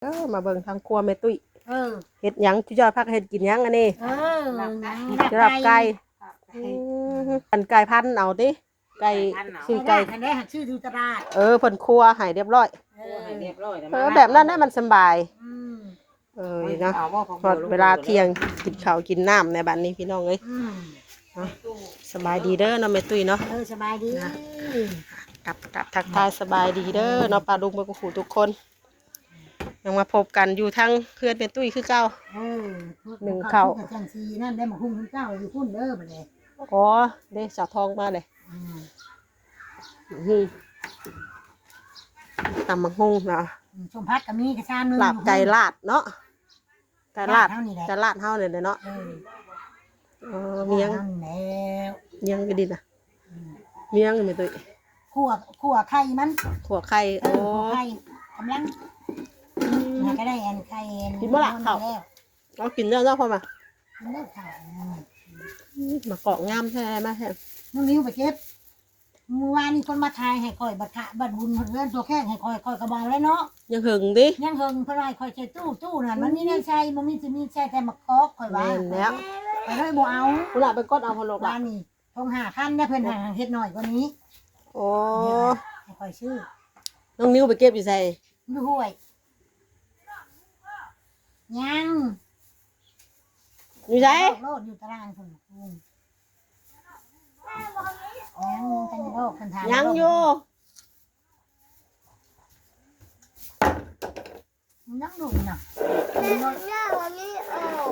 ເອີ ມາເບິ່ງທາງຄົວແມ່ຕຸ້ຍ ເອີ ເຮັດຫຍັງ? ຈຸຈ້ອຍພາກັນເຮັດກິນຫຍັງອັນນີ້? ເອີ ລາບໄກ່ ລາບໄກ່ ອືມ ອັນໄກ່ພັນເອົາຕິ? ໄກ່ ໄກ່ພັນເອົາ ຊື້ໄກ່ ອັນໃດຫາຊື້ຢູ່ຕະຫຼາດ ເອີ ເພິ່ນຄົວໃຫ້ຮຽບຮ້ອຍ ເອີ ຄົວໃຫ້ຮຽບຮ້ອຍແລ້ວ ເອີ ມາ ແບບນັ້ນນະມັນສະບາຍ ອືມ ເອີ ເນາະ ເອົາບໍ່ ຮອດເວລາທ່ຽງ ກິນເຂົ້າກິນນ້ຳແລ້ວບັດນີ້ພີ່ນ້ອງເອີຍ ອືມ ເນາະ ສະບາຍດີເດີເນາະແມ່ຕຸ້ຍເນາະ ເອີ ສະບາຍດີ ນະ ກັບ ກັບທັກທາຍສະບາຍດີເດີເນາະ ປ້າລຸງເບິດທຸກຜູ້ທຸກຄົນ ຍັງມາພົບກັນຢູ່ທາງເຮືອນແມ່ຕຸ້ຍຄືເກົ່າ ເອີ ໜຶ້ງເຂົ້າ ກັບຈັ່ງຊີ້ນັ້ນໄດ້ໝາກຫຸ່ງຄືເກົ່າຢູ່ພຸ້ນເດີບັດນີ້ ອໍ ເດ້ ສາວທອງມາເດ້ ອືມ ອືມ ຕຳໝາກຫຸ່ງເນາະ ອືມ ສົ້ມຜັກກໍມີ ກະຊາມໜຶ່ງ ລາບໄກ່ລາດເນາະ ໄກ່ລາດ ລາດເຮົານີ້ແຫຼະ ໄກ່ລາດເຮົານີ້ແຫຼະເນາະ ເອີ ເອີ ມີຫຍັງ ລາດເຮົານີ້ແຫຼະ ມີຫຍັງຢູ່ນີ້ນະ ອືມ ມີຫຍັງແມ່ຕຸ້ຍ ຂົ້ວ ຂົ້ວໄຂ່ມັນ ຂົ້ວໄຂ່ ເອີ ໂອ້ ຂົ້ວໄຂ່ ກຳລັງ ອືມ ແລ້ວກໍໄດ້ອັນໄຂ່ ກິນບໍ່ລະ ເຂົ້າ ເອົາກິນແລ້ວເນາະ ພໍ່ມາ ກິນແລ້ວເຂົ້າ ອືມ ອືມ ໝາກກອກງາມແທ້ ມາແທ້ ນ້ອງນິວໄປເກັບ ມື້ວານນີ້ຄົນມາຂາຍໃຫ້ຂ້ອຍ ບັດຂະ ບັດບຸນເຮືອນຕົວແຂ້ງໃຫ້ຂ້ອຍ ຂ້ອຍກໍບໍ່ເອົາແລ້ວເນາະ ຍັງເຫິງຕິ ຍັງເຫິງ ເພິ່ນວ່າໃຫ້ຂ້ອຍໃສ່ຕູ້ ຕູ້ນັ້ນມັນມີແນວໃສ່ ບໍ່ມີ ຊິມີໃສ່ແຕ່ໝາກກອກ ຂ້ອຍວ່າ ແມ່ນແລ້ວ ຂ້ອຍເລີຍບໍ່ເອົາ ພຸ້ນລະ ໄປກົດເອົາພຸ້ນລູກລະ ວານນີ້ ຖົງຫ້າພັນນະ ເພິ່ນໃຫ້ເຮັດໜ້ອຍກວ່ານີ້ ໂອ້ ໃຫ້ຂ້ອຍຊື້ ນ້ອງນິວໄປເກັບຢູ່ໃສ? ຢູ່ຫ້ວຍ ຍັງ ຢູ່ໃສ? ໂລດ ຢູ່ຕາລາງພຸ້ນ ອືມ ຍັງ ຍັງບໍ່ທັນໄດ້ອອກ ເພິ່ນຖາມ ຍັງຢູ່ ຍັງຢູ່ນະ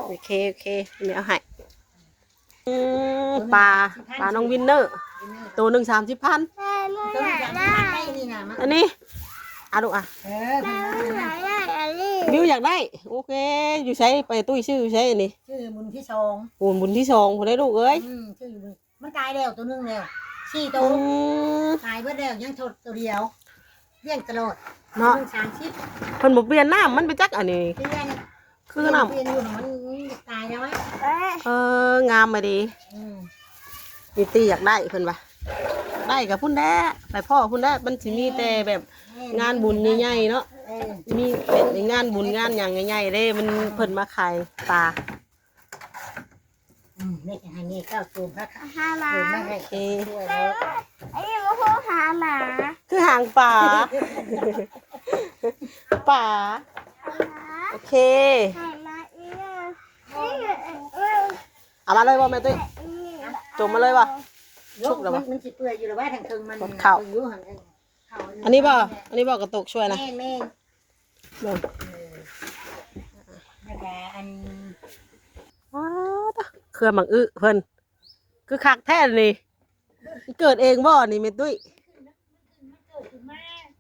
ໂອເຄ ໂອເຄ ແມ່ເອົາໃຫ້ ອືມ ປາ ປານ້ອງວິນເນີ ໂຕໜຶ່ງສາມສິບພັນ ໂຕໜຶ່ງສາມສິບພັນໄດ້ນີ້ນະ ມາ ອັນນີ້ ອາ ລູກອາ ເອີ ເພິ່ນວ່າ ມິວຢາກໄດ້ ໂອເຄ ຢູ່ໃສ? ໄປຕຸ້ຍຊື້ຢູ່ໃສອັນນີ້? ຊື້ບຸນທີສອງ ໂອ້ ບຸນທີສອງພຸ້ນເດ້ລູກເອີຍ ອືມ ຊື້ຢູ່ ມັນຕາຍແລ້ວໂຕໜຶ່ງແລ້ວ ສີ່ໂຕ ອືມ ຕາຍເບິດແລ້ວ ຍັງໂຕດໂຕດຽວ ລ້ຽງຕະຫຼອດເນາະ ໜຶ່ງສາມສິບ ເພິ່ນບໍ່ປ່ຽນນ້ຳມັນໄປຈັກອັນນີ້ ປ່ຽນ ຄືນ້ຳ ປ່ຽນຢູ່ ມັນຕາຍແລ້ວ ເອີ ງາມມາດີ ອືມ ມີຕີຢາກໄດ້ເພິ່ນວ່າ ໄດ້ກໍພຸ້ນແຫຼະ ໄປພໍ້ພຸ້ນແຫຼະ ມັນຊິມີແຕ່ແບບ ແມ່ນ ງານບຸນໃຫຍ່ໆເນາະ ເອີ ມີແຕ່ງານບຸນງານຫຍັງໃຫຍ່ໆເດ້ ມັນ ເອີ ເພິ່ນມາຂາຍປາ ອືມ ແມ່ຈະໃຫ້ແມ່ເຈົ້າໂຈມພະ ຫາໝາ ໂຈມມາໃຫ້ ເອີ ຊ່ວຍແລ້ວ ອັນນີ້ມາໂທຫາໝາ ຄືຫາງປາ ປາ ໂອເຄ ໃຫ້ມາອີກ ເອົາມາເລີຍບໍ່ແມ່ຕຸ້ຍ? ໂຈມມາເລີຍບໍ່? ສຸກແລ້ວບໍ່? ມັນ ມັນຊິເປື່ອຍຢູ່ລະວ່າທາງເທິງມັນ ເຂົ້າ ເບິ່ງຢູ່ ທາງເທິງ ເຂົ້າ ອັນນີ້ບໍ່? ອັນນີ້ບໍ່ກະຕົກຊ່ວຍນະ? ແມ່ນໆ ເບິ່ງ ເອີ ແລ້ວກະອັນ ອ້າ ເຄືອໝາກອຶເພິ່ນ ຄືຄັກແທ້ນີ້ ເກີດເອງບໍ່ນີ້ແມ່ຕຸ້ຍ?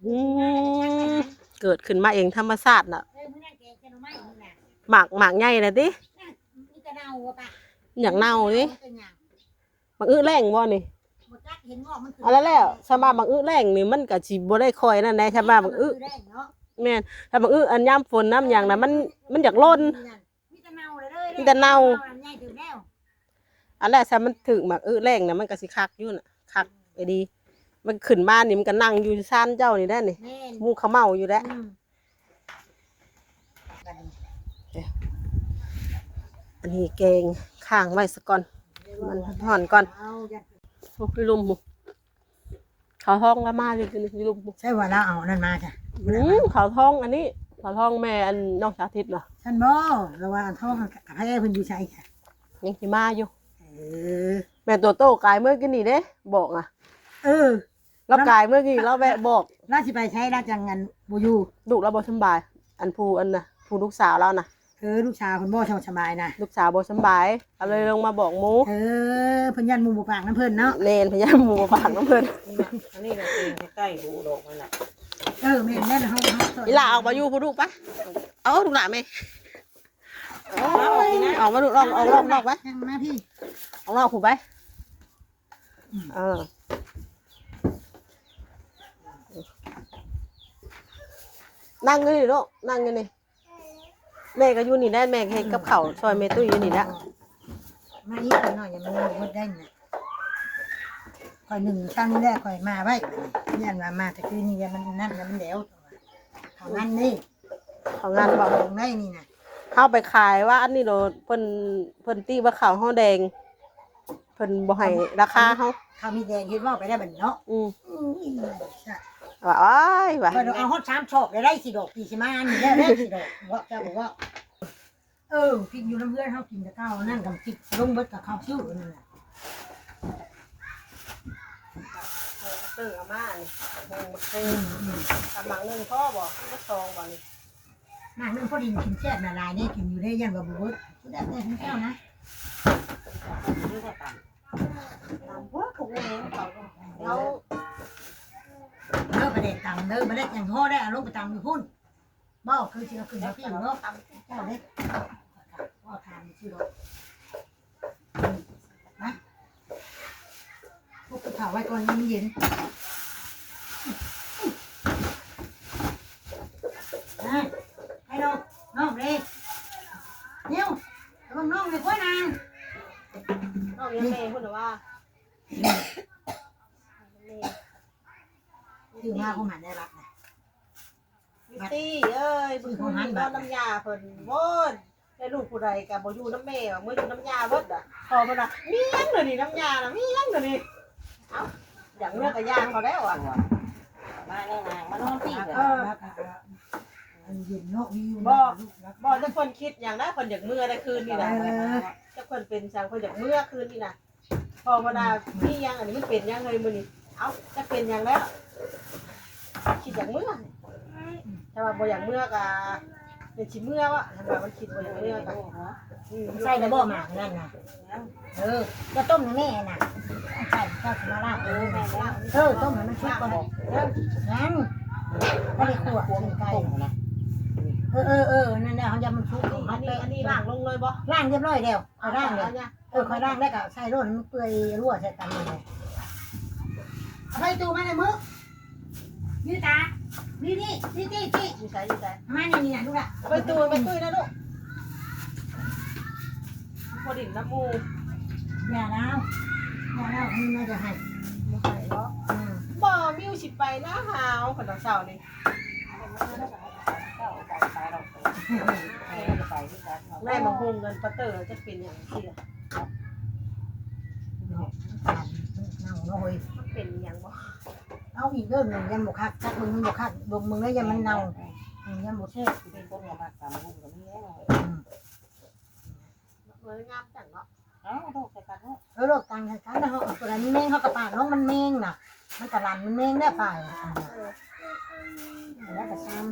ອືມ ເກີດຂຶ້ນມາເອງທຳມະຊາດນະ ເອີ ມື້ນັ້ນແກງແຕ່ໜໍ່ໄມ້ ມື້ນັ້ນ ໝາກ ໝາກໃຫຍ່ນະຕິ? ມີແຕ່ເນົ່າວ່າປະ ຢາກເນົ່າຕິ? ເປັນຫຍັງ? ໝາກອຶແລ້ງບໍ່ນີ້? ບໍ່ຈັກ ເຫັນງອກມັນຂຶ້ນ ອັນນັ້ນແຫຼະ ສຳມາໝາກອຶແລ້ງນີ້ມັນກະຊິບໍ່ໄດ້ຄ່ອຍນັ້ນແດ່ ສຳມາໝາກອື ແລ້ງເນາະ ແມ່ນ ຖ້າໝາກອຶອັນຍາມຝົນຍາມຫຍັງນະ ມັນ ມັນຢາກຫຼົ່ນ ມີແຕ່ເນົ່າເລີຍເດີ ມີແຕ່ເນົ່າ ເນົ່ານັ້ນໃຫຍ່ເຕີບແລ້ວ ອັນແຫຼະ ຖ້າມັນຖືກໝາກອຶແລ້ງນະ ມັນກະຊິຄັກຢູ່ນະ ຄັກອີ່ຫຼີ ມັນຂຶ້ນມານີ້ ມັນກະນັ່ງຢູ່ຊານເຈົ້ານີ້ແຫຼະນີ້ ແມ່ນ ໝູ່ເຂົາເມົາຢູ່ແຫຼະ ອືມ ອັນນີ້ແກງຄ້າງໄວ້ສາກ່ອນ ມັນຮ້ອນກ່ອນ ໂອ້ຍ ຢູ່ລຸ່ມ ເຂົາທ້ອງລະມາຢູ່ ຢູ່ລຸ່ມ ໃຊ່ວ່າລາວເອົາອັນນັ້ນມາຈ້ະ ອືມ ເຂົາທ້ອງອັນນີ້ ເຂົາທ້ອງແມ່ອັນນ້ອງສາທິດນະ ຊັ້ນບໍ່ ລະວ່າອັນທ້ອງກະແພເພິ່ນຢູ່ໃສຈ້ະ ຍັງຊິມາຢູ່ ເອີ ແມ່ໂຕໂຕ້ກາຍເມືອກິນນີ້ເດ້ ບອກນະ ເອີ ລາວກາຍເມື່ອກີ້ ລາວແວະບອກ ລາວຊິໄປໃສ ລາວຈັ່ງອັນບໍ່ຢູ່ ລູກລາວບໍ່ສຳບາຍ ອັນຜູ້ອັນນະ ຜູ້ລູກສາວລາວນະ ເອີ ລູກສາວເພິ່ນບໍ່ສະບາຍນະ ລູກສາວບໍ່ສຳບາຍ ລາວເລີຍລົງມາບອກໝູ່ ເອີ ເພິ່ນຢ້ານໝູ່ບໍ່ປາກນຳເພິ່ນເນາະ ແມ່ນ ເພິ່ນຢ້ານໝູ່ບໍ່ປາກນຳເພິ່ນ ອັນນີ້ນະ ໃກ້ໆ ຫູດອກມັນນະ ເອີ ແມ່ນແລ້ວ ເຮົາ ເຮົາ ອີ່ຫຼ້າອອກມາຢູ່ພຸ້ນລູກ ໄປ ເອົາລູກຫຼ້າແມ່ ໂອ້ຍ ອອກມາລູກ ອອກ ອອກ ອອກ ອອກໄປ ມາພີ່ ອອກນອກພຸ້ນໄປ ອືມ ເອີ ນັ່ງຢູ່ນີ້ລູກ ນັ່ງຢູ່ນີ້ ແມ່ກໍຢູ່ນີ້ແຫຼະ ແມ່ກໍເຮັດກັບເຂົ້າຊ່ອຍແມ່ຕຸ້ຍຢູ່ນີ້ແຫຼະ ມາອີກໜ້ອຍ ຢ່າມັນບໍ່ໝົດໄດ້ນະ ຂ້ອຍໜຶ້ງຊັ້ນນີ້ແຫຼະ ຂ້ອຍມາໄວ້ ຢ້ານວ່າມາແຕ່ຄືນນີ້ ຢ້ານມັນນັ້ນ ຢ້ານມັນແຫຼວ ເຂົ້ານັ້ນນີ້ ເຂົ້າງານບໍ່? ຂອງໃນນີ້ນະ ເຮົາໄປຂາຍວ່າອັນນີ້ໂລດ ເພິ່ນ ເພິ່ນຕິວ່າເຂົ້າເຮົາແດງ ເພິ່ນບໍ່ໃຫ້ລາຄາເຮົາ. ເຂົ້າມີແດງ ເຮັດເວົ້າໄປໄດ້ບັດນີ້ເນາະ. ອືມ ອືມ ວ່າ ໂອ້ຍ ວ່າ ເພິ່ນເອົາຮອດສາມຊອກໄດ້ ໄດ້ຊິດອກ ປີຊິມາອັນນີ້ແລ້ວ ໄດ້ຊິດອກ ເວົ້າ ເຈົ້າບໍ່ເວົ້າ. ເອີ ພິກຢູ່ນຳເຮືອນເຮົາກິນແຕ່ເກົ່າ ອັນນັ້ນກໍພິກລົງເບິດກັບເຂົ້າຊື່ນັ້ນແຫຼະ. ເຕີເອົາມານີ້ ໝາກເຕີ ອືມ ອືມ ກຳໝາກໜຶ່ງພໍບໍ່ ຫຼືວ່າສອງບໍ່ນີ້? ໝາກໜຶ່ງພໍດີ ກິນແຊບຫຼາຍໆເດ້ ກິນຢູ່ເດ້ ຢ້ານວ່າບໍ່ເບິດ ກິນໄດ້ແຕ່ເຈົ້ານະ. ຕຳເພິ່ນຄົງເອົາ ເອີ ປາແດກຕຳເດີ ປາແດກຫຍັງພໍໄດ້ ເອົາລົງໄປຕຳຢູ່ພຸ້ນ. ບໍ່ ຄືຊິເອົາຂຶ້ນມາພີ້ເນາະ ເຈົ້າເດ້ ເວົ້າຖາມຊື່ດອກ. ມາ ປຸກເຂົ້າໄວ້ກ່ອນ ມັນເຢັນ. ອາ ໃຫ້ນ້ອງ ນ້ອງເດ້ ນິວ ລະວັງນ້ອງເດ້ ກວຍນາງ ນ້ອງຍັງແມ່ພຸ້ນນະວ່າ ຖືມາຜູ້ມັນໄດ້ລັກນະ. ມິວຕີ້ເອີຍ ມື້ຄືນນີ້ນອນນຳຍ່າເພິ່ນ ໂອ້ຍ ແຕ່ລູກຜູ້ໃດກໍບໍ່ຢູ່ນຳແມ່ ວ່າເມືອຢູ່ນຳຍ່າເບິດ. ພໍ່ເພິ່ນວ່າ ມີຫຍັງດຽວນີ້ນຳຍ່ານະ ມີຫຍັງດຽວນີ້. ເອົ້າ ຢາກເມືອກໍຍ່າງເຂົາແລ້ວອະ ມາແນ່ນາງ ມານອນພີ້. ເອີ ບໍ່ ບໍ່ ແຕ່ເພິ່ນຄິດຫຍັງນະ ເພິ່ນຢາກເມືອໃນຄືນນີ້ນະ. ເອີ ຈັກເພິ່ນເປັນຫຍັງ ເພິ່ນຢາກເມືອຄືນນີ້ນະ. ພໍເວລາມີຫຍັງ ອັນນີ້ມັນເປັນຫຍັງເຮີຍມື້ນີ້? ເອົ້າ ຈັກເປັນຫຍັງແລ້ວ ຄິດຢາກເມືອ. ຖ້າວ່າບໍ່ຢາກເມືອກະເປັນຊິເມືອວະ ຖ້າວ່າມັນຄິດບໍ່ຢາກເມືອກະ ອືມ ໃສ່ແລ້ວບໍ່ໝາກນັ້ນນະ? ເອີ ຈະຕົ້ມໃຫ້ແມ່ນະ ໃສ່ເຈົ້າຊິມາລາບ. ເອີ ແມ່ນແລ້ວ ເອີ ຕົ້ມໃຫ້ມັນສຸກກ່ອນ. ເອີ ຍັງ ບໍ່ໄດ້ຂົ້ວ ຕົ້ມນະ. ເອີ ເອີ ເອີ ນັ້ນແຫຼະ ເຮົາຢາກມັນສຸກ. ອັນນີ້ ອັນນີ້ລ້າງລົງເລີຍບໍ່? ລ້າງຮຽບຮ້ອຍແລ້ວ ຂ້ອຍລ້າງແລ້ວ. ເອີ ຂ້ອຍລ້າງແລ້ວກໍໃສ່ໂລດ ໃຫ້ມັນເປື່ອຍ ຮົ່ວໃສ່ກັນນີ້ແຫຼະ. ເອົາໄປຕູ້ມາໃນມື້ ນີ້ຕາ ນີ້ ນີ້ ນີ້ ນີ້ ນີ້ ຢູ່ໃສ ຢູ່ໃສ? ມານີ້ ນີ້ນະລູກລະ ໄປຕູ້ ໄປຕູ້ນະລູກ ບໍ່ດິນນຳໝູ່. ຢ່າລາວ ຢ່າລາວ ມັນໜ້າຈະໃຫ້ ບໍ່ໃຫ້ເນາະ. ອືມ ບໍ່ ມິວຊິໄປນາຫາວ ຄັນຕອນເຊົ້ານີ້. ແມ່ນບັກຫຸ່ງເງິນປາເຕີຈະເປັນຫຍັງຊີ້ລະ? ເນາະ ເນົ່າເນາະເຮີຍ. ມັນເປັນອີ່ຫຍັງບໍ່? ເອົາອີກເດີ ຍັງບໍ່ຄັກ ຈັກເບິ່ງມັນບໍ່ຄັກ ດົມເບິ່ງແລ້ວຢ້ານມັນເນົ່າ. ອືມ ຍັງບໍ່ແຊບ. ເປັນຄົນບໍ່ມັກຕຳຫຸ່ງກໍມີແລ້ວ. ອືມ ເອີຍ ງາມຈັງເນາະ. ເອົາໂດດໃສ່ກັນເນາະ. ເອີ ໂດດຕັ້ງໃສ່ກັນນະ ເຮົາເອົາຕົວໃດມັນແມງ ເຮົາກໍປາດນ້ອງມັນແມງນະ ມັນກໍລັນມັນແມງແລ້ວປາດ. ເອີ ແລ້ວກໍຊາມ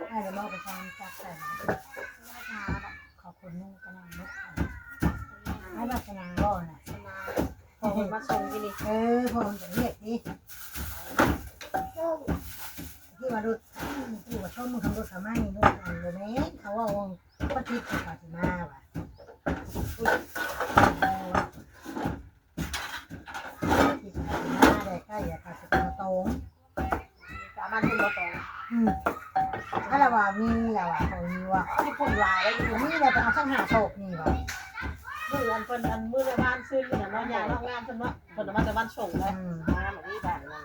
ໃຫ້ລະເມາະກໍຊາມ ຈັບໃສ່ ເຂົາຄົນໜຶ່ງກໍນັ່ງເນາະ. ໃຫ້ວາສະໜາບໍ່ນະ ວາສະໜາ ພໍ່ເພິ່ນມາສົ່ງທີ່ນີ້. ເອີ ພໍ່ເພິ່ນກໍຮຽກນີ້ ທີ່ວ່າລົດ ທີ່ວ່າຊົມເຂົາລົດເຂົາມານີ້ ລົດອັນບໍ່ແມ່ນ ເຂົາເວົ້າ ປະຕິດປາຕິມາວ່າ ປະຕິດປາຕິມາໄດ້ໃກ້ອາກາດສະຕອງ ສາມາດເປັນບໍ່ຕອງ. ອືມ ຖ້າລະວ່າມີລະວ່າ ເຂົາມີວ່າ ທີ່ພຸ້ນຫຼາຍແລ້ວຢູ່ນີ້ແຫຼະ ໄປເອົາສັກຫ້າສອບນີ້ວ່າ ມື້ອັນເພິ່ນ ອັນມື້ໃນບ້ານຊື່ນີ້ນະເນາະ ຍ່າງເນາະ ງາມເພິ່ນເນາະ ເພິ່ນເອົາມາແຕ່ບ້ານສົງເດ້. ອືມ ງາມອັນນີ້ບ້ານນັ້ນ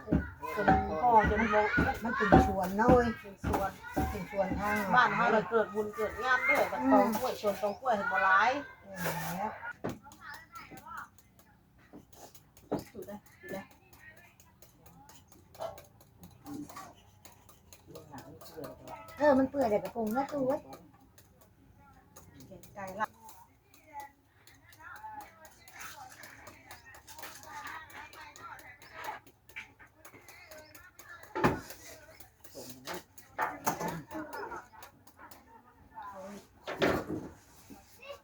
ຈົນພໍ້ຈົນບໍ່ ມັນເປັນສວນເນາະເອີຍ ເປັນສວນ ເປັນສວນທາງ ບ້ານເຮົາລະເກີດບຸນເກີດງານເດ້ ບັດຕອງກ້ວຍ ສວນຕອງກ້ວຍເຫັນບໍ່ຫຼາຍ. ແມ່ນແລ້ວ ເອີ ມັນເປື່ອຍແລ້ວກໍປຸງນະຕູ້ເອີຍ. ແກງໄກ່ລະ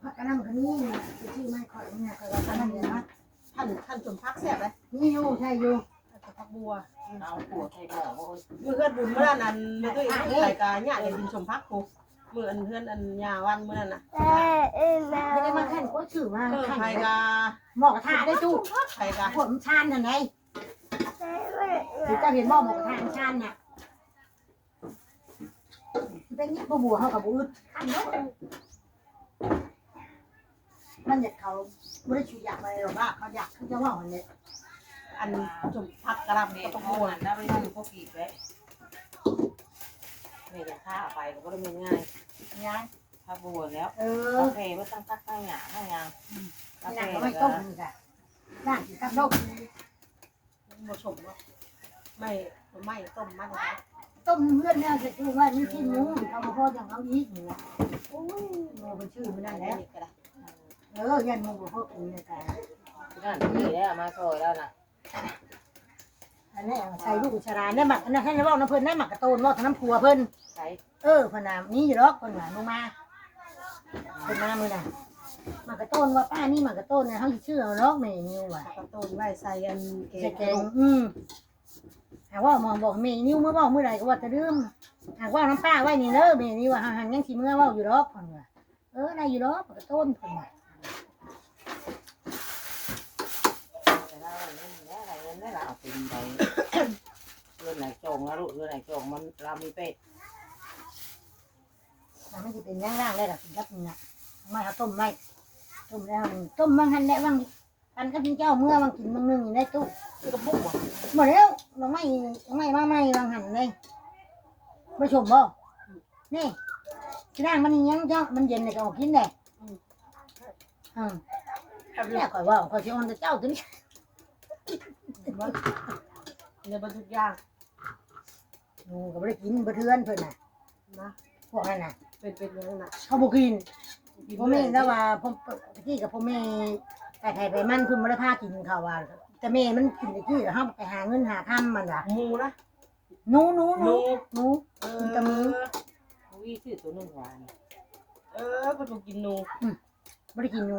ຜັກກະນຳກໍມີ ໄປຊື້ມາໃຫ້ຂ້ອຍນີ້ ຂ້ອຍວ່າອັນນັ້ນເດ ມາ ຂັ້ນ ຂັ້ນສົມຜັກແຊບເດ້. ມີຢູ່ ໃສ່ຢູ່ ຜັກບົວ ເອົາຂົ້ວໃສ່ໝໍ້. ມື້ເຮືອນບຸນມື້ນັ້ນ ອັນ ແມ່ຕຸ້ຍ ໃຜກະຍາກໄດ້ກິນສົມຜັກພຸ້ນ ມື້ອັນເຮືອນອັນຍ່າວັນມື້ນັ້ນນະ. ເອີ ເອີ ແລ້ວ ໄດ້ມາຂັ້ນ ໂອ້ຍ ຊື້ມາ ເອີ ຂັ້ນ ໃຜກະ ໝໍ້ກະທະໄດ້ຕູ້ ໃຜກະ ພວກມັນຊານຫັ້ນໃດ ເຈົ້າເຫັນບໍ່ ໝໍ້ກະທະມັນຊານນະ. ເປັນຫຍັງບໍ່ບົວເຮົາກໍບໍ່ອຶດ ຄັນເນາະ ມັນຢາກເຂົ້າ ບໍ່ໄດ້ຊິຢາກໄປດອກລາບ ເຂົາຢາກຄືຈະເວົ້າຫັ້ນແຫຼະ. ອັນສົມຜັກກະລຳກັບບັກບົວນັ້ນນະ ໄປຊື້ພໍກີບເດ້. ແມ່ຈະຂ້າໄປກໍບໍ່ໄດ້ແມ່ນງ່າຍ ຍາຍ ຜັກບົວແລ້ວ ເອີ ກາແຟເບິດ ທັງຜັກ ທັງຫຍ້າ ທັງຫຍັງ ອືມ ກາແຟ ນ້ຳກໍໄວ້ຕົ້ມນີ້ກະ ລ້າງກິນກັບນົມ ມັນບໍ່ສົມເນາະ ໄມ້ ໄມ້ຕົ້ມມັນ ຕົ້ມເຮືອນແລ້ວຈະຊື້ໄວ້ມັນກິນໝູ ເຂົາບໍ່ພໍຈັ່ງເອົາອີກນີ້ລະ ໂອ້ຍ ໝູເພິ່ນຊື້ມື້ນັ້ນແຫຼະ ເອີ ຢ້ານໝູບໍ່ພໍກິນແລ້ວກະ ນັ້ນນີ້ແຫຼະ ມາຊ່ອຍລາວນະ ອັນນີ້ໃສ່ລູກໃສ່ຫຼານໄດ້ ໝາກອັນນັ້ນ ໃຫ້ເວົ້ານຳເພິ່ນໄດ້ ໝາກກະໂຕນ ເວົ້ານຳຜົວເພິ່ນ ໃສ ເອີ ເພິ່ນວ່າມີຢູ່ດອກ ເພິ່ນວ່າລົງມາ ເພິ່ນມາມື້ນັ້ນ ໝາກກະໂຕນວ່າ ປ້າມີໝາກກະໂຕນ ເຮົາຊິຊື້ເອົາດອກ ແມ່ນິວວ່າ ໝາກກະໂຕນໄວ້ໃສ່ອັນແກງ ໃສ່ແກງ ອືມ ຫາກວ່າໝໍບອກແມ່ນິວ ເມື່ອເວົ້າມື້ໃດກໍວ່າຈະລືມ ຫາກເວົ້ານຳປ້າໄວ້ນີ້ເດີ ແມ່ນິວວ່າ ຫາກຍັງຊິເມືອເວົ້າຢູ່ດອກ ເພິ່ນວ່າ ເອີ ໄດ້ຢູ່ດອກ ໝາກກະໂຕນ ເພິ່ນວ່າ ແຕ່ລາວໄດ້ເງິນແລ້ວ ໄດ້ເງິນແລ້ວ ລາວເອົາໄປເປັນໃບ ເຮືອນໃນຈອງລະລູກ ເຮືອນໃນຈອງມັນ ລາວມີແປດ ມັນຊິເປັນຫຍັງ ລ້າງໄດ້ລະ ກິນກັບນີ້ນະ ມາເອົາຕົ້ມໄວ້ ຕົ້ມແລ້ວ ຕົ້ມຫວ່າງຫັ້ນແຫຼະ ຫວ່າງ ປັນກັບເຈົ້າເມືອຫວ່າງກິນຫວ່າງໜຶ່ງນີ້ໄດ້ຕູ້ ກິນກັບບຸກບໍ່ ບໍ່ແລ້ວ ໜໍ່ໄມ້ ໜໍ່ໄມ້ມາໃໝ່ຫວ່າງຫັ້ນເດ້ ບໍ່ຊົມບໍ່ ນີ້ ຊິລ້າງມັນຍັງເຈົ້າ ມັນເຢັນແລ້ວກໍເອົາກິນແຫຼະ ອືມ ອືມ ແລ້ວຂ້ອຍເວົ້າ ຂ້ອຍຊິອ່ອນແຕ່ເຈົ້າຕົວນີ້ ເບິດ ເບິດທຸກຢ່າງ ໜູກໍບໍ່ໄດ້ກິນ ເບິດເຮືອນເພິ່ນນະ ນະ ພວກນັ້ນນະ ເປັນ ເປັນຫຍັງນະ ເຂົາບໍ່ກິນ ກິນ ພໍ່ແມ່ ເລີຍ ລາວວ່າ ຕະກີ້ກັບພໍ່ແມ່ ໄປໃຜໄປມັນ ເພິ່ນບໍ່ໄດ້ພາກິນເຂົາວ່າ ແຕ່ແມ່ມັນກິນຕະກີ້ ແລ້ວເຮົາໄປຫາເງິນຫາຄຳ ມັນວ່າ ໝູນະ ໜູ ໜູ ໜູ ໜູ ໜູ ເອີ ກິນແຕ່ໝູ ອຸ້ຍ ຊື້ຕົວໜຶ່ງວ່ານີ້ ເອີ ເພິ່ນບໍ່ກິນໜູ ອືມ ບໍ່ໄດ້ກິນໜູ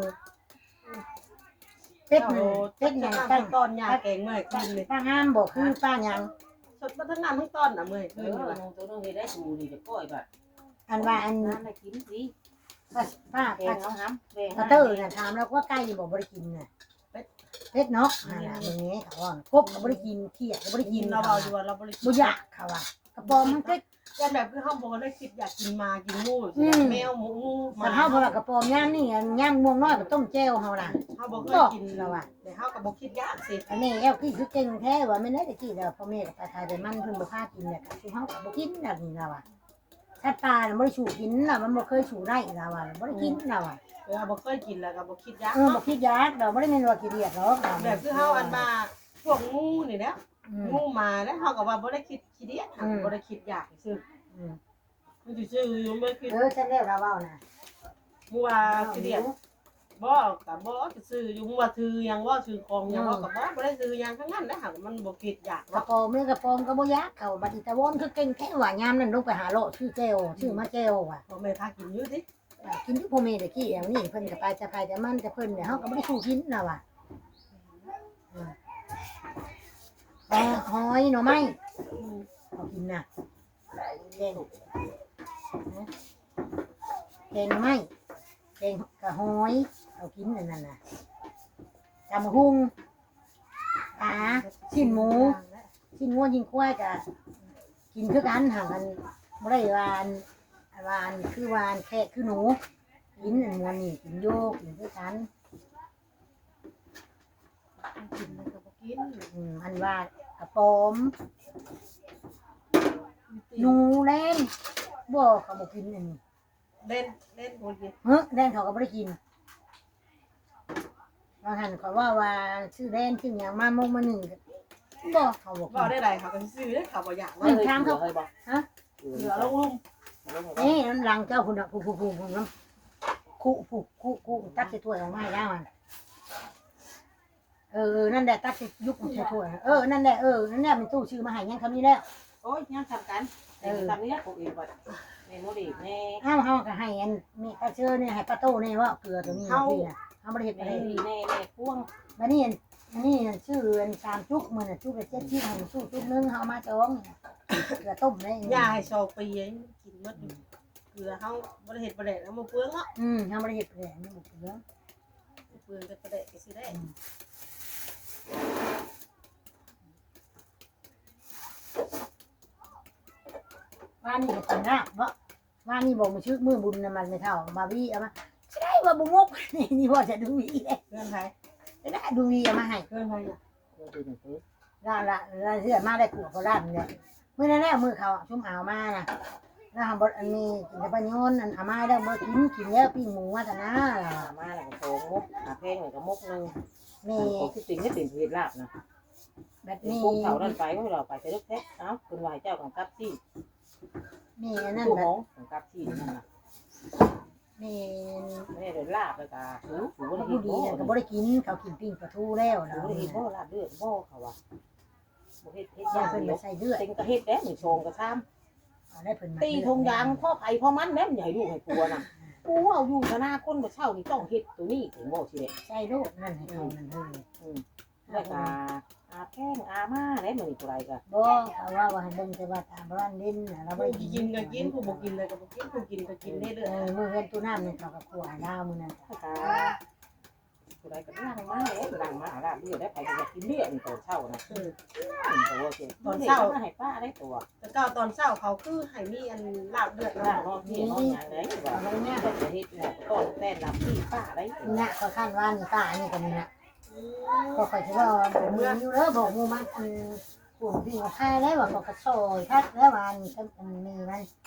ເປັດ ເອົາ ເປັດຫຍັງ ຕັກ ຕັກ ຕອນຫຍ້າແກງເມື່ອຄືນນີ້ ປາງາມບໍ່ ຄືປາຫຍັງ ສົດມາທັງງາມທັງຕອນນະ ເມື່ອຄືນນີ້ ເອີ ວ່າ ໜູໂຕໜຶ່ງເຮັດໄດ້ສູນີ້ຈະກ້ອຍບາດ ອັນວ່າອັນ ນ້ຳໃຫ້ກິນຊິ ປາ ປາ ແກງເອົາຫຳ ປາເຕີນະ ຖາມລາວວ່າໄກ່ບໍ່ ບໍ່ໄດ້ກິນນະ ເປັດ ເປັດເນາະ ອືມ ຫັ້ນລະ ມື້ນີ້ເຂົາວ່າ ກົບກໍບໍ່ໄດ້ກິນ ຂຽດກໍບໍ່ໄດ້ກິນ ລາວເວົ້າຢູ່ວ່າລາວບໍ່ໄດ້ກິນ ບໍ່ຢາກ ເຂົາວ່າ ກະປອມມັນເປັດ ຢ້ານແບບຄືເຮົາບໍ່ໄດ້ຄິດຢາກກິນໝາກິນງູ ອືມ ແມວໝູ ໝູ ໝາ ຄັນເຮົາບໍ່ວ່າກະປອມຍາມນີ້ ຍາມງ່ວງນອນກໍຕົ້ມແຈ່ວເຮົານະ ເຮົາບໍ່ເຄີຍກິນ ລາວວ່າ ແຕ່ເຮົາກໍບໍ່ຄິດຢາກຊິ ອັນນີ້ແອວຄືຄືເກັ່ງແທ້ວ່າ ແມ່ນໄດ໋ ຕະກີ້ລາວ ພໍ່ແມ່ກໍໄປຂາຍໄປມັນ ເພິ່ນບໍ່ພາກິນ ແລ້ວກໍຊຸມເຮົາກໍບໍ່ກິນ ແບບນີ້ລາວວ່າ ສັດປ່ານະບໍ່ໄດ້ສູ້ກິນລະ ມັນບໍ່ເຄີຍສູ້ໄດ້ລາວວ່າ ບໍ່ໄດ້ກິນລາວວ່າ ເອີ ບໍ່ເຄີຍກິນແລ້ວກໍບໍ່ຄິດຢາກ ເອີ ເນາະ ບໍ່ຄິດຢາກດອກ ບໍ່ໄດ້ແມ່ນວ່າຂີ້ດຽດດອກ ແບບຄືເຮົາອັນວ່າ ພວກງູນີ້ແຫຼະ ອືມ ງູໝາແລ້ວ ເຮົາກໍວ່າບໍ່ໄດ້ຄິດຂີ້ດຽດ ອືມ ບໍ່ໄດ້ຄິດຢາກຊື່ ອືມ ມັນຊິຊື່ຢູ່ ບໍ່ໄດ້ຄິດ ເອີ ຊັ້ນແລ້ວລາວເວົ້ານະ ບໍ່ວ່າຂີ້ດຽດ ບໍ່ ກໍບໍ່ ຊື່ຢູ່ ບໍ່ວ່າຊື່ຫຍັງ ບໍ່ຊື່ຂອງຫຍັງ ອືມ ບໍ່ ກໍບໍ່ ບໍ່ໄດ້ຊື່ຫຍັງທັງນັ້ນແຫຼະ ຫາກມັນບໍ່ຄິດຢາກ ກະປອມເນາະ ກະປອມກໍບໍ່ຢາກ ເຂົາບັດອີຕາວອນຄືເກັ່ງແທ້ວ່າ ຍາມນັ້ນລົງໄປຫາເລາະຊື້ແຈ່ວ ຊື້ມາແຈ່ວວ່າ ພໍ່ແມ່ພາກິນຢູ່ຕິ ກິນຢູ່ ພໍ່ແມ່ຕະກີ້ ອັນນີ້ເພິ່ນກໍໄປແຕ່ໃຜແຕ່ມັນ ແຕ່ເພິ່ນນີ້ ເຮົາກໍບໍ່ໄດ້ສູ້ກິນລາວວ່າ ອືມ ຫອຍ ໜໍ່ໄມ້ ອືມ ເຮົາກິນນະ ແກງ ແກງໜໍ່ໄມ້ ແກງກະຫອຍ ເຮົາກິນອັນນັ້ນນະ ຕຳບັກຫຸ່ງ ປາ ຊີ້ນໝູ ຊີ້ນງົວ ຊີ້ນຄວາຍກະກິນຄືກັນ ຫາກອັນ ບໍ່ໄດ້ວ່າອັນ ວ່າອັນ ຄືວ່າອັນແຂກຄືໜູ ກິນອັນໝູນີ້ ກິນຢູ່ ກິນຄືກັນ ກິນມັນກໍບໍ່ກິນ ອືມ ອັນວ່າກະປອມ ໜູແລນ ບໍ່ ເຂົາບໍ່ກິນອັນນີ້ ແລນ ແລນບໍ່ກິນ ເອີ ແລນເຂົາກໍບໍ່ໄດ້ກິນ ວ່າຫັ້ນ ເຂົາເວົ້າວ່າຊື້ແລນຊື້ຫຍັງມາມົກມາໜຶ້ງ ບໍ່ ເຂົາບໍ່ກິນ ເວົ້າໄດ້ໃດ ເຂົາກໍຊື້ເດ້ ເຂົາບໍ່ຢາກ ເອີ ຖາມເຂົາ ເອີ ບໍ່ ຮະ ເຫຼືອລົງລຸ່ມ ນີ້ ນຳຫຼັງເຈົ້າພຸ້ນນະ ພຸ້ນໆໆ ພຸ້ນນະ ຄຸ ພຸ້ນ ຄຸ ຄຸ ຕັກໃສ່ຖ້ວຍອອກມາໃຫ້ລາວຫັ້ນ ເອີ ເອີ ນັ້ນແຫຼະ ຕັກໃສ່ ຍຸກໃສ່ຖ້ວຍ ເອີ ນັ້ນແຫຼະ ເອີ ນັ້ນແຫຼະ ແມ່ຕູ້ຊື້ມາໃຫ້ ຍັງເທົ່ານີ້ແລ້ວ ໂອ້ຍ ຍັງສ່ຳກັນ ເອີ ສ່ຳນີ້ແຫຼະ ພວກອື່ນບັດ ແມ່ໂມເດກແນ່ ອ້າວ ເຮົາກໍໃຫ້ອັນ ແມ່ປາເຊີແນ່ ໃຫ້ປາໂຕແນ່ ເວົ້າເກືອຕົວນີ້ ເຮົາ ເຮົາບໍ່ໄດ້ເຮັດ ແມ່ ແນ່ ແມ່ພວງ ບັດນີ້ອັນ ອັນນີ້ອັນ ຊື້ອັນ ສາມຈຸກ ມື້ນັ້ນຈຸກລະເຈັດສິບ ໃຫ້ມັນສູ້ຈຸກໜຶ່ງ ເຮົາເອົາມາຈອງ ເກືອຕົ້ມແນ່ ຍ່າໃຫ້ສອງປີ ກິນໝົດຢູ່ ອືມ ເກືອເຮົາບໍ່ໄດ້ເຮັດປາແດກ ເຮົາບໍ່ເປືອງເນາະ ອືມ ເຮົາບໍ່ໄດ້ເຮັດປາແດກ ມັນບໍ່ເປືອງ ເປືອງແຕ່ປາແດກຊື່ແຫຼະ ອືມ ວ່ານີ້ກໍກິນນະ ບໍ່ ວ່ານີ້ບໍ່ ມື້ຊືກມື້ບຸນນະ ມັນແມ່ເຖົ້າມາວີເອົາມາ ຊິໄດ້ວ່າບໍ່ມົກ ນີ້ ນີ້ວ່າຈະດູວີເດ້ ເພື່ອນໃຜ ຈະໄດ້ດູວີເອົາມາໃຫ້ ເພື່ອນໃຜນະ ລະ ລະ ລະເຮືອມາໄດ້ຂົວໂຄລາດນີ້ແຫຼະ ມື້ນັ້ນແຫຼະ ມື້ເຂົາຊຸມເອົາມານະ ລະຫາບໍ່ ອັນນີ້ກິນແຕ່ປາຍອນ ອັນອາມາແລ້ວບໍ່ກິນ ກິນແລ້ວປີ້ງໝູມາຕະນາ ອາມາແລ້ວກໍສອງມົກ ອາແພງແລ້ວກໍມົກໜຶ່ງ ແມ່ ອັນຂອງທີ່ຈິງນີ້ເປັນເຮັດລາບນະ ແບບນີ້ ພວກເຖົ້ານັ້ນໄປ ໂອ້ຍ ເຮົາໄປແຕ່ເລິກແທ້ ເອົ້າ ເພິ່ນວ່າໃຫ້ເຈົ້າກັນກັບຊີ້ ແມ່ອັນນັ້ນ ຜູ້ ແບບ ຂອງກັບຊີ້ນັ້ນນະ ແມ່ນ ແມ່ໄດ້ລາບແລ້ວກະ ໂອ້ ບໍ່ດີແລ້ວກໍບໍ່ໄດ້ກິນ ເຂົາກິນປີ້ງປາທູແລ້ວ ບໍ່ໄດ້ເຮັດບໍ່ລາບເລືອດບໍ່ ເຂົາວ່າ ບໍ່ເຮັດ ເຮັດຢ່າງດຽວ ເພິ່ນກໍໃສ່ເລືອດ ເຕັງກໍເຮັດແດ່ ມື້ສອງກໍຊາມ ເອົາໄດ້ເພິ່ນມາ ຕີຖົງຢາງພໍໃຜພໍມັນແຫຼະ ມັນຢາກໃຫ້ລູກໃຫ້ຜົວນະ ກູເວົ້າຢູ່ທະນາຄົນບໍ່ເຊົານີ້ຕ້ອງເຮັດໂຕນີ້ ເຫັນບໍ່ ຊິແຫຼະ ໃສ່ໂລດນັ້ນໃຫ້ເຂົານັ້ນເອີຍ ອືມ ແລ້ວກໍອາແພງອາມາແຫຼະ ມື້ນີ້ຜູ້ໃດກໍ ບໍ່ ເຂົາເວົ້າວ່າໃຫ້ເບິ່ງແຕ່ວ່າຕາມບ້ານດິນນະ ລາວບໍ່ໄດ້ກິນ ຜູ້ກິນກໍກິນ ຜູ້ບໍ່ກິນແລ້ວກໍບໍ່ກິນ ຜູ້ກິນກໍກິນເດ້ເດີ ເອີ ມື້ເຮືອນຕູ້ນ້ຳນີ້ເຂົາກໍຂົ້ວໃຫ້ລາວມື້ນັ້ນ ຜູ້ໃດກໍຫຼັ່ງມາເດ້ ຫຼັ່ງມາຫາລາບເລືອດໄດ້ ໃຜກໍຢາກກິນເລືອດນີ້ຕອນເຊົ້ານະ ອືມ ຕອນເຊົ້າ ມາໃຫ້ປ້າໄດ້ຕົວະ ແຕ່ເກົ່າຕອນເຊົ້າເຂົາຄືໃຫ້ມີອັນລາບເລືອດ ເນາະ ເນາະ ເນາະ ຫຍັງໄດ້ວ່າ ເພິ່ນຈະເຮັດຫຍັງກໍຕ້ອງແຕ່ນຳທີ່ປ້າໄດ້ຕົວະ ນີ້ນະ ຂ້ອຍຄັນວ່ານີ້ປ້ານີ້ກໍນີ້ນະ ອືມ ກໍຂ້ອຍຊິເວົ້າ ບອກໝູຢູ່ເດີ ບອກໝູມາ ອືມ ປູກດີຂາຍແລ້ວວ່າ ເຂົາກໍຊອຍຄັກແລ້ວວ່າ ອັນນີ້ ອັນນີ້ມັນ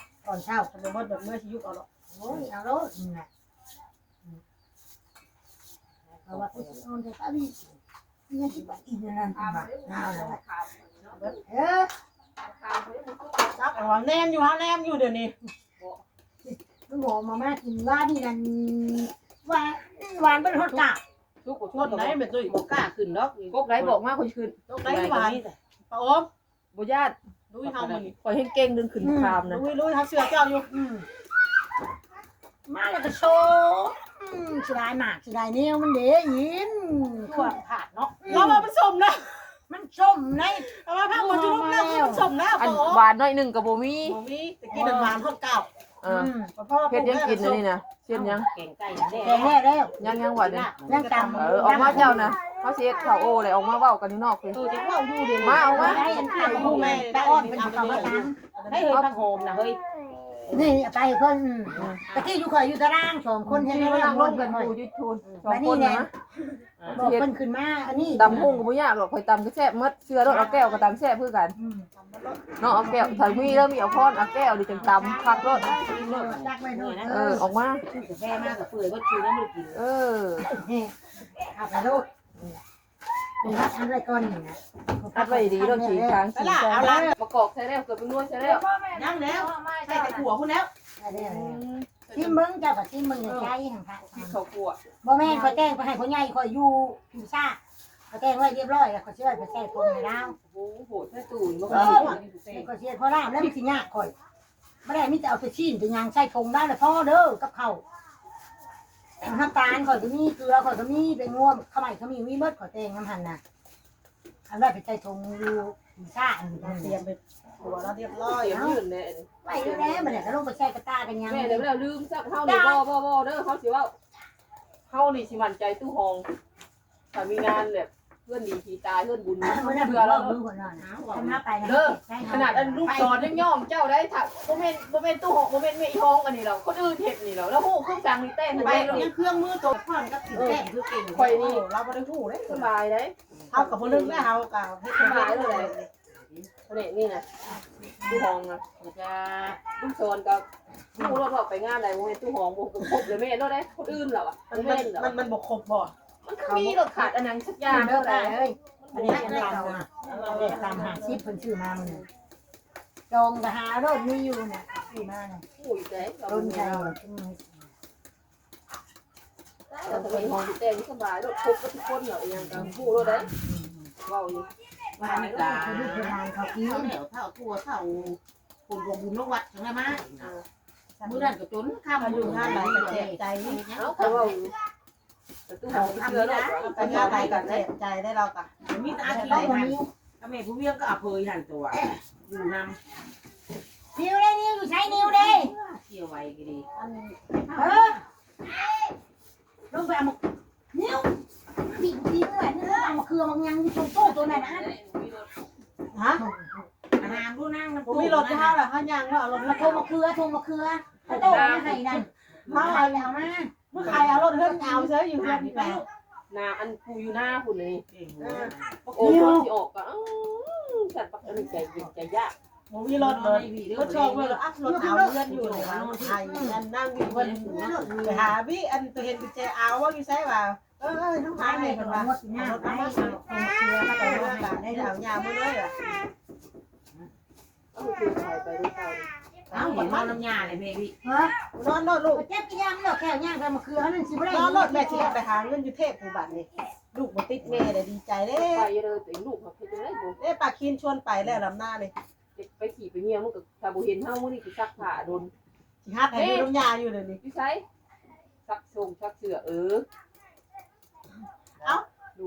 ຕອນເຊົ້າ ກໍບໍ່ໝົດດອກ ເມື່ອຊິຍຸບເອົາດອກ ໂອ້ຍ ເອົາໂລດນີ້ນະ ເພາະວ່າຜູ້ຊິໂອນໃຫ້ປາຣີ ຍັງຊິໄປອີກຢູ່ນັ້ນ ເອີ ຈັກ ເຮົາແນມຢູ່ ເຮົາແນມຢູ່ດຽວນີ້ ມັນບໍ່ມາ ມາກິນຫວານນີ້ນັ້ນ ຫວານ ຫວານເບິດຮອດກາບ ທຸກຄົນໄດ້ແມ່ຕຸ້ຍ ບໍ່ກ້າຂຶ້ນດອກ ກົກໄດ້ບອກມາ ຂ້ອຍຂຶ້ນ ຕົກໄດ້ຫວານ ປາໂອມ ບໍ່ຢ້ານ ລຸຍເຮົາມື້ນີ້ ຂ້ອຍແຮ່ງເກັ່ງດຶງຂຶ້ນຄາມນະ ລຸຍ ລຸຍ ເຮົາເຊື່ອເຈົ້າຢູ່ ອືມ ມາແລ້ວກໍໂຊ ອືມ ຊິໄດ້ໝາກ ຊິໄດ້ແນວມັນເດ້ ຍິນ ຂວດຂາດເນາະ ລາວວ່າມັນສົ້ມນະ ມັນສົ້ມໃນ ລາວວ່າພາກມັນຈຸລົງແລ້ວ ມັນສົ້ມແລ້ວ ອັນຫວານໜ້ອຍໜຶ່ງກໍບໍ່ມີ ບໍ່ມີ ຕະກີ້ນັ້ນຫວານຮອດເກົ່າ ເອີ ອືມ ເຮັດຫຍັງກິນອັນນີ້ນະ ເຮັດຫຍັງ ແກງໄກ່ ແກງແລ້ວ ຍັງ ຍັງຫວານນີ້ ຍັງຕຳ ເອີ ອອກມາເຈົ້ານະ ເຮົາຊິເຮັດເຂົ້າໂອ້ແລ້ວອອກມາເວົ້າກັນຢູ່ນອກພີ້ ເອີ ຈະເວົ້າຢູ່ເດ ມາ ອອກມາ ຕາອ່ອນເພິ່ນເຂົ້າມາຕຳ ໄດ້ເຮີຍ ຜັກຫອມນະເຮີຍ ນີ້ເອົາໄປເພິ່ນ ອືມ ຕະກີ້ຢູ່ຂ້ອຍຢູ່ຕາລາງ ສອງຄົນເຮັດໃຫ້ເຮົາ ເພິ່ນຢູ່ພຸ້ນ ສອງຄົນນະ ບາດນີ້ແຫຼະ ບອກເພິ່ນຂຶ້ນມາ ອັນນີ້ ຕຳຫຸ່ງກໍບໍ່ຍາກດອກ ຂ້ອຍຕຳກໍແຊບໝົດ ເຊື່ອໂລດ ອາແກ້ວກໍຕຳແຊບຄືກັນ ອືມ ເນາະ ອາແກ້ວ ຖ້າມີເລີ່ມມີອາພອນ ອາແກ້ວນີ້ຈັ່ງຕຳຄັກໂລດ ຕັກໄວ້ໂລດ ເອີ ອອກມາ ຊື້ກາແຟມາກໍເປື່ອຍເບິດ ຊື້ນ້ຳບໍ່ໄດ້ກິນ ເອີ ເອົາໄປໂລດ ອັດໄວ້ກ່ອນນີ້ນະ ອັດໄວ້ດີໂລດ ຊິທາງຊິ ເອົາລະ ມະກອກໃສ່ແລ້ວ ເກືອແປ້ງນົວໃສ່ແລ້ວ ຍັງແລ້ວ ໃສ່ແຕ່ຂົ້ວພຸ້ນແລ້ວ ອືມ ຊີມເບິ່ງ ເຈົ້າກໍຊີມເບິ່ງໃນໃຈຫັ້ນ ເອີ ພະ ຊິເຂົ້າຂົ້ວ ບໍ່ແມ່ນ ຂ້ອຍແຕ່ງໄປໃຫ້ພໍ່ໃຫຍ່ຂ້ອຍຢູ່ພິມຊາ ຂ້ອຍແຕ່ງໄວ້ຮຽບຮ້ອຍແລ້ວ ຂ້ອຍຊິໄວ້ໄປໃສ່ຜົງໃຫ້ລາວ ໂອ້ໂຫ ໂຫດແທ້ຕູ້ນີ້ ເອີ ຂ້ອຍຊິເຮັດພໍລາວແລ້ວ ມັນຊິຍາກຂ້ອຍ ບໍ່ໄດ້ ມີແຕ່ເອົາແຕ່ຊີ້ນແຕ່ຫຍັງໃສ່ຖົງລາວແລ້ວພໍເດີ ກັບເຂົ້າ ນ້ຳຕານຂ້ອຍກໍມີ ເກືອຂ້ອຍກໍມີ ແປ້ງນົວ ເຂົ້າໄມ້ ເຂົ້າໝີ່ ມີໝົດ ຂ້ອຍແຕ່ງນຳຫັ້ນນະ ອັນນັ້ນໄປໃສ່ຖົງຢູ່ພິມຊາ ອັນນີ້ ຕຽມໄປ ຕົວລາວຮຽບຮ້ອຍ ເອົາ ໄວ້ແລ້ວ ບັດນີ້ກໍລົງໄປໃສ່ກະຕ່າກັນຫຍັງ ແມ່ນແລ້ວ ລືມຊ້ຳ ເຮົານີ້ ບໍ່ ບໍ່ ບໍ່ເດີ ເຮົາຊິເວົ້າ ເຮົານີ້ຊິໝັ້ນໃຈຕູ້ຮອງ ຖ້າມີງານແບບເຮືອນດີຜີຕາຍ ເຮືອນບຸນ ເຮົາເຊື່ອແລ້ວເດີ ເດີ ຂະໜາດອັນລູກສອນຍັງຍ້ອງເຈົ້າໄດ໋ ຖ້າບໍ່ແມ່ນ ບໍ່ແມ່ນຕູ້ຮອງ ບໍ່ແມ່ນແມ່ອີຮອງອັນນີ້ແລ້ວ ຄົນອື່ນເຮັດນີ້ແລ້ວ ລາວຮູ້ຄືຈັ່ງນີ້ແຕ່ງໄປ ຍັງເຄື່ອງມືໂຕ ພອນກັບສິນແຕ້ມຄືເກັ່ງ ຂ້ອຍນີ້ ເຮົາບໍ່ໄດ້ຮູ້ເດ້ ສະບາຍໄດ໋ ເຮົາກໍບໍ່ລຶກແລ້ວ ເຮົາກໍເຮັດສະບາຍໂລດ ເດ້ ນີ້ນະ ຕູ້ຮອງນະ ຈະລູກສອນກໍຮູ້ໂລດວ່າໄປງານໃດ ບໍ່ແມ່ນຕູ້ຮອງ ບໍ່ ກໍຄົບເລີຍ ແມ່ນໂລດເດ້ ຄົນອື່ນແລ້ວອະ ມັນ ມັນແມ່ນແລ້ວ ມັນ ມັນບໍ່ຄົບບໍ່ ມັນຄືມີໂລດ ຂາດອັນຫຍັງສັກຢ່າງ ເດີ ເດີ ເອີຍ ອັນນີ້ອັນເກົ່ານະ ເອົາແບບຕາມຫ້າສິບ ເພິ່ນຊື້ມາມື້ນີ້ ຈອງກໍຫາໂລດ ມີຢູ່ນະ ຊື້ມານະ ໂອ້ຍ ແຕ່ງ ຕົ້ນໃຫຍ່ ເຮົາກໍມີຫ້ອງແຕ່ງສະບາຍໂລດ ຄົບເບິດທຸກຄົນເນາະ ອີຫຍັງກໍຮູ້ໂລດເດ້ ເວົ້າຢູ່ ວ່ານີ້ກໍລູກເພິ່ນຫຼານເຂົາກິນ ເຂົ້າແລ້ວ ເຂົ້າທົ່ວ ເຂົ້າບຸນ ບຸນນອກວັດຈັ່ງໄດ້ມາ ເອີ ມື້ນັ້ນກໍຈົນຄ່ຳ ຢູ່ງານຫຼາຍກໍແຈກໃຈ ເອົ້າ ຂ້ອຍເວົ້າຢູ່ ປະຕູຫ້ອງເຊື່ອໂລດ ໄປງານໃດກໍແຈກໃຈໄດ້ ລາວກໍມີແຕ່ອາຊີບ ແມ່ຜູ້ວຽງກໍອາເຜີຍຫັ້ນຕົວະ ຢູ່ນຳ ນິວເດ້ ນິວຢູ່ໃສ ນິວເດ້ ເສຍໄວກໍດີ ເອີ ລົງໄປເອົາໝາກ ນິວ ປີກ ປີກເອີຍ ເອົາໝາກເຂືອໝາກຫຍັງຢູ່ຕົງໂຕະໂຕນັ້ນນະ ຮະ ຫາງດູນາງ ບໍ່ມີລົດໃຫ້ເຮົາລະ ເຮົາຍ່າງມາເອົາລົດ ຖົງໝາກເຂືອ ຖົງໝາກເຂືອ ເຂົາໂຕະມາໃຫ້ນັ້ນ ເຮົາເອົາມາ ມື້ຂາຍເອົາລົດເຮືອນເອົາເຊີຍຢູ່ເຮືອນນີ້ໄປ ໜ້າອັນຜູ້ຢູ່ໜ້າພຸ້ນນີ້ ເອີ ໂອ້ ຊິອອກກໍ ອື ສັດປັກອັນນີ້ໃຈເຢັນໃຈຢາກ ບໍ່ມີລົດເລີຍ ເພິ່ນຊອກເບິ່ງແລ້ວ ອັກ ລົດອາວເຮືອນຢູ່ນີ້ວ່າ ໄອ້ອັນນາງວິເພິ່ນໄປຫາວິ ອັນຕົວເຫັນກຸນແຈອາວວ່າຢູ່ໃສວ່າ ເອີ ເອີ ນ້ອງພາຍເພິ່ນວ່າ ເອົາລົດມາ ເອົາມາ ເອົາມາ ເອົາຍາມາເລີຍວ່າ. ເອົາ ນອນນຳຍາເລີຍແມ່ວິ ຮະ ນອນໂລດລູກ ເຈັບກະຍາມແລ້ວ ແຂ້ວຍ່າງໄປມະເຂືອນັ້ນຊິບໍ່ໄດ້ ນອນໂລດ ແມ່ຊິໄປຫາເງິນຢູ່ເທບຜູ້ບັດນີ້ ລູກບໍ່ຕິດແມ່ແລ້ວດີໃຈເດ້ ໄປເດີ ຕົວເອງລູກເຮັດຈັ່ງໃດບໍ່ ເດ້ ປາຄິນຊວນໄປແລ້ວ ລຳໜ້ານີ້ ໄປຂີ້ໄປເຫຍື້ອ ມັນກໍຖ້າບໍ່ເຫັນເຮົາມື້ນີ້ຊິຊັກຜ້າດົນ ຊິຫັດໃຫ້ຢູ່ນຳຍາຢູ່ເດນີ້ ຢູ່ໃສ ຊັກຊົງຊັກເສື້ອ ເອີ ເອົ້າ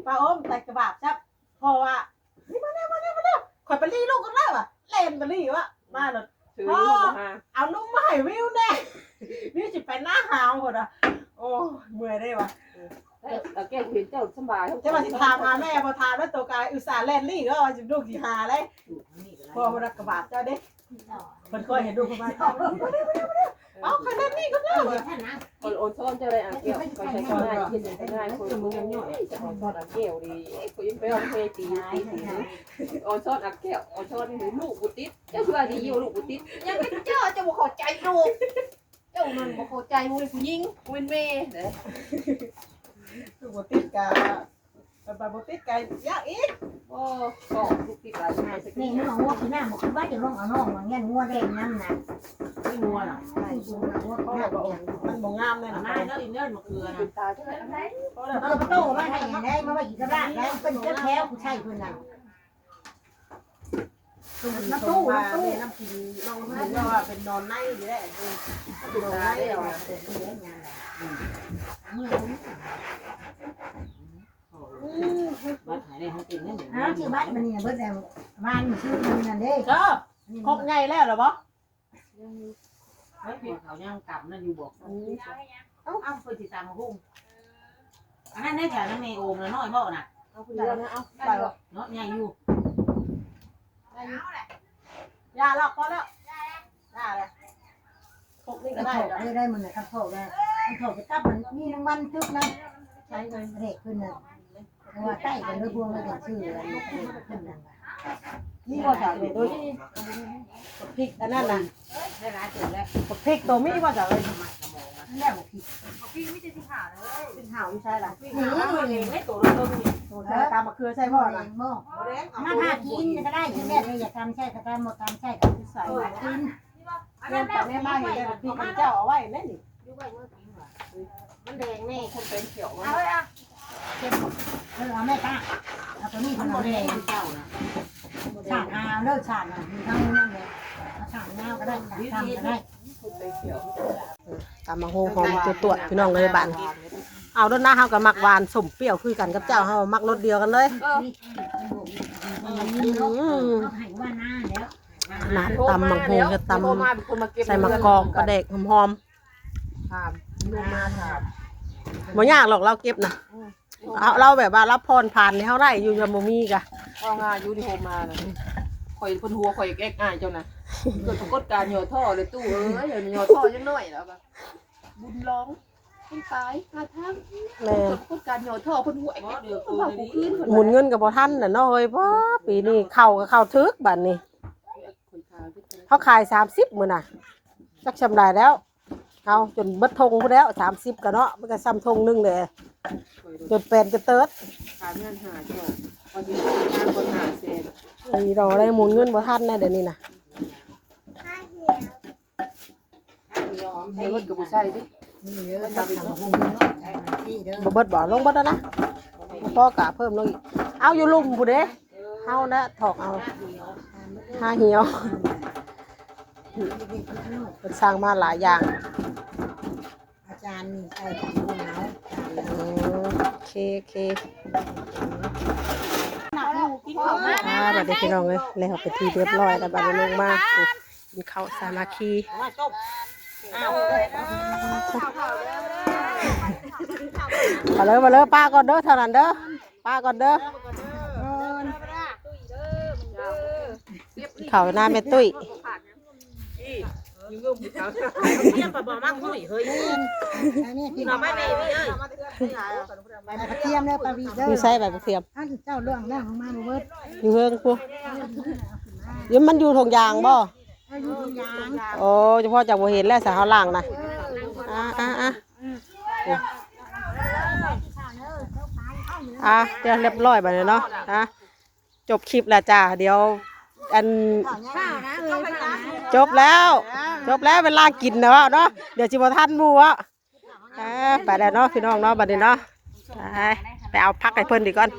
ປ້າອົມ ໃສ່ກະບາບຊະ ເພາະວ່າ ນີ້ມາແລ້ວ ມາແລ້ວ ມາແລ້ວ ຂ້ອຍໄປລີ້ລູກກັນແລ້ວວ່າ ແລ່ນໄປລີ້ວ່າ ມາໂລດ ເຊີຍ ເອົານົມມາໃຫ້ວິວແດ່ ວິວຊິໄປນາຫາວພຸ້ນນະ ໂອ້ຍ ເມື່ອຍເດ້ວ່າ ເອີ ເອີ ແກ້ວເຫັນເຈົ້າສຳບາຍ ແຕ່ວ່າຊິຖາມຫາແມ່ບໍ່ຖາມແລ້ວ ໂຕກາຍອຸດສ່າແລ່ນລີ້ ເອີ ວ່າຊິລູກຊິຫາໄດ໋ ພໍ່ບໍ່ຮັກກະບາດເຈົ້າເດ້ ເພິ່ນຄ່ອຍເຫັນລູກເພິ່ນວ່າ ເອົາ ຂ້ອຍແລ່ນລີ້ກັນແລ້ວ ຂ້ອຍອອນຊອນເຈົ້າໄດ້ ອາແກ້ວ ຂ້ອຍໃຊ້ສອນງ່າຍ ເຮັດຫຍັງກໍງ່າຍ ຄົນເມືອງນ້ອຍ ຈະອອນຊອນອາແກ້ວນີ້ ຂ້ອຍຍັງໄປອອນເພຕີຢູ່ຕິດຢູ່ ອອນຊອນອາແກ້ວ ອອນຊອນນີ້ລູກບໍ່ຕິດ ເຈົ້າຄືວ່າດີຢູ່ ລູກບໍ່ຕິດ ຍັງເປັນເຈົ້າ ເຈົ້າບໍ່ເຂົ້າໃຈລູກ ເຈົ້ານັ້ນບໍ່ເຂົ້າໃຈ ບໍ່ແມ່ນຜູ້ຍິງ ບໍ່ແມ່ນແມ່ເດ້ ລູກບໍ່ຕິດກະ ຄັນວ່າບໍ່ຕິດກະຍາກອີກ ບໍ່ ກໍລູກຕິດຫຼາຍ ແມ່ ແມ່ ໃສ່ ນີ້ ນີ້ ຫົວຂີ້ໜ້າບໍ່ຄືວ່າຈະລົງເອົານ້ອງວ່າແມ່ນງົວແດງນຳນະ ໄດ້ງົວນະ ໃຊ່ ງົວ ງົວ ເພາະວ່າມັນບໍ່ງາມເດ້ນະ ມາເດີອີເນີນມະເຂືອນະ ເປັນຕາເທື່ອໃດ ເອີ ປະຕູມາໃຫ້ໄດ້ ມາໄວ້ກິນກັບລາບໄດ້ ເພິ່ນເກັບແຖວຜູ້ໃຊ້ເພິ່ນນະ ນ້ຳຕູ້ ນ້ຳຕູ້ ແມ່ນ້ຳກິນ ນ້ອງເພິ່ນວ່າເປັນນອນໃນນີ້ແຫຼະ ເປັນນອນໃນ ບັດໃຫ້ໄດ້ເຮົາເປັນແນວນີ້ ອ້າວ ຊື່ບັດມື້ນີ້ນະ ເບິດແລ້ວ ວານຊື່ມື້ນັ້ນເດ້ ເອີ ຄົກໃຫຍ່ແລ້ວລະບໍ່? ຍັງຢູ່ ເພິ່ນເອົາຫຍັງຕຳນັ້ນຢູ່ບໍ່? ເອົ້າ ເອົາ ເພິ່ນຊິຕຳໝາກຫຸ່ງ ອັນນັ້ນໄດ້ແຖວນັ້ນແມ່ໂອມນະ ນ້ອຍບໍ່ນະ? ເອົາ ເອົາ ໄດ້ບໍ່? ເນາະ ໃຫຍ່ຢູ່ ໄດ້ຢູ່ ຢ່າລອກ ພໍແລ້ວ ຢ່າແລ້ວ ພວກນີ້ກໍໄດ້ ໄດ້ ໄດ້ ມັນນະ ຄັນພອກນະ ຄັນພອກໄປກັບມັນມີນ້ຳມັນຕຶກນະ ໃຊ້ເງິນເດກຂຶ້ນນະ ເພາະວ່າໃກ້ກັນເດີ ພວກມັນເປັນຊື່ອັນນີ້ເປັນຂຶ້ນນັ້ນວ່າ ມີບໍ່ສາວເດໂດຍ ບັກພິກອັນນັ້ນນະ ໄດ້ຫຼາຍເຕີບແລ້ວ ບັກພິກໂຕມີບໍ່ສາວເອີຍ ແລ້ວບັກພິກ ບັກພິກມີແຕ່ສິບຫ້າເລີຍ ສິບຫ້າຢູ່ໃສລະ ນີ້ ນີ້ ນີ້ ໂຕເທິງນີ້ ໂຕເທິງ ຕຳໝາກເຂືອໃສ່ບໍ່ລະ ບໍ່ ບໍ່ແດງ ມາຖ້າກິນກໍໄດ້ ຄືແມ່ຢາກຕຳໃສ່ກໍຕຳ ບໍ່ຕຳໃສ່ກໍໃສ່ກິນ ອັນນັ້ນແມ່ ແມ່ມາເຫັນແລ້ວ ບັກພິກເຈົ້າເອົາໄວ້ແລ້ວນີ້ ຢູ່ໄວ້ເມື່ອກິນວ່າ ມັນແດງແນ່ ຄົນເປັນຂຽວ ເອົາເລີຍ ອ່ະ ເກັບ ເອີ ເອົາແມ່ປ້າ ເອົາຕົວນີ້ ມັນບໍ່ແດງ ເຈົ້ານະ ສາດຫາເລີກສາດນະ ມີທັງນັ້ນແຫຼະ ສາດຍາວກໍໄດ້ ສາດສັ້ນກໍໄດ້ ເອີ ຕຳໝາກຫຸ່ງຫອມຕົວດໆ ພີ່ນ້ອງເອີຍ ບາດນີ້ ເອົາໂລດນະ ເຮົາກໍມັກຫວານສົ້ມປ່ຽວຄືກັນກັບເຈົ້າ ເຮົາມັກລົດດຽວກັນເລີຍ ເອີ ອືມ ເອົາໃຫ້ວ່າໜ້າແລ້ວ ຂະໜາດຕຳໝາກຫຸ່ງ ຈະຕຳໃສ່ໝາກກອກ ປາແດກຫອມໆ ຖາມ ລົງມາຖາມ ບໍ່ຍາກດອກ ລາວເກັບນະ ອືມ ເອົາ ລາວແບບວ່າລາວຜ່ອນຜ່ານໃຫ້ເຮົາໄດ້ຢູ່ ຍັງບໍ່ມີກະ ເອົາງ່າຍຢູ່ທີ່ໂຮມມານະ ຂ້ອຍເພິ່ນຫົວຂ້ອຍແອກອາຍເຈົ້ານະ ເກີດປາກົດການຫຍໍ້ທໍ້ເລີຍຕູ້ເອີຍ ຫຍໍ້ທໍ້ຍັງນ້ອຍແລ້ວ ບຸນລອງ ຄົນຕາຍ ຫາທາງ ແມ່ນ ເກີດປາກົດການຫຍໍ້ທໍ້ ເພິ່ນຫົວແອກແອກ ເພິ່ນເວົ້າບໍ່ຄືນ ໝູນເງິນກໍບໍ່ທັນນະເນາະເອີຍ ປ້າ ປີນີ້ເຂົ້າກໍເຂົ້າຖືກບາດນີ້ ເຮົາຂາຍສາມສິບມື້ນະ ຈັກຊ່ຳໃດແລ້ວ ເຮົາຈົນເບິດຖົງພຸ້ນແລ້ວ ສາມສິບກະເນາະ ມັນກະຊ່ຳຖົງໜຶ່ງແຫຼະ ຈົນແປນຈະເຕີດ ຂາຍເງິນຫ້າແກ້ວ ວ່າຊິຂາຍງານບໍ່ຫ້າແສນ ໄອ້ດອກໄດ້ໝູນເງິນບໍ່ທັນແນ່ດຽວນີ້ນະ ເບິດກໍບໍ່ໃສ່ຕິ ບໍ່ເບິດບໍ່ ລົງເບິດແລ້ວນະ ພໍກະເພີ່ມລົງອີກ ເອົາຢູ່ລຸ່ມພຸ້ນເດ້ ເຮົານະຖອກເອົາ ຫາຫ່ຽວ ເພິ່ນສັ່ງມາຫຼາຍຢ່າງ ອາຈານນີ້ໃສ່ຂອງເຮົາ ເອີ ໂອເຄ ໂອເຄ ກິນເຂົ້າມາ ອ່າ ບັດນີ້ພີ່ນ້ອງເອີຍ ແລ້ວເປັນທີ່ຮຽບຮ້ອຍແລ້ວ ບັດນີ້ລົງມາ ກິນເຂົ້າສາມັກຄີ ມາເລີຍ ມາເລີຍ ປາກ່ອນເດີ ເທົ່ານັ້ນເດີ ປາກ່ອນເດີ ເຂົ້າໜ້າແມ່ຕຸ້ຍ ຕຽມປາບໍ່ມັກຫຸ້ຍເຮີ້ຍ ເອົາໄປແມ່ເອີຍ ຕຽມແລ້ວປາວີເດີ ຢູ່ໃສໃບບັກທຽມ ອັນເຈົ້າລ່ວງແລ້ວ ເອົາມາບໍ່ເບິດ ຢູ່ເຮືອນພຸ້ນ ຢູ່ ມັນຢູ່ຖົງຢາງບໍ່? ໂອ້ ສະເພາະຈັກບໍ່ເຫັນແລ້ວ ສາເຮົາລ້າງນະ. ອ່າ ອ່າ ອ່າ ອ່າ ດຽວຮຽບຮ້ອຍບາດນີ້ເນາະ. ອ່າ ຈົບຄລິບແລ້ວຈ້າ. ດຽວ ອັນ ຈົບແລ້ວ ຈົບແລ້ວ ເວລາກິນແລ້ວເນາະ. ດຽວຊິບໍ່ທັນໝູ່ເນາະ. ອ່າ ໄປແລ້ວເນາະ ພີ່ນ້ອງເນາະ. ບາດນີ້ເນາະ ໄປ ໄປເອົາຜັກໃຫ້ເພິ່ນດີກ່ອນ.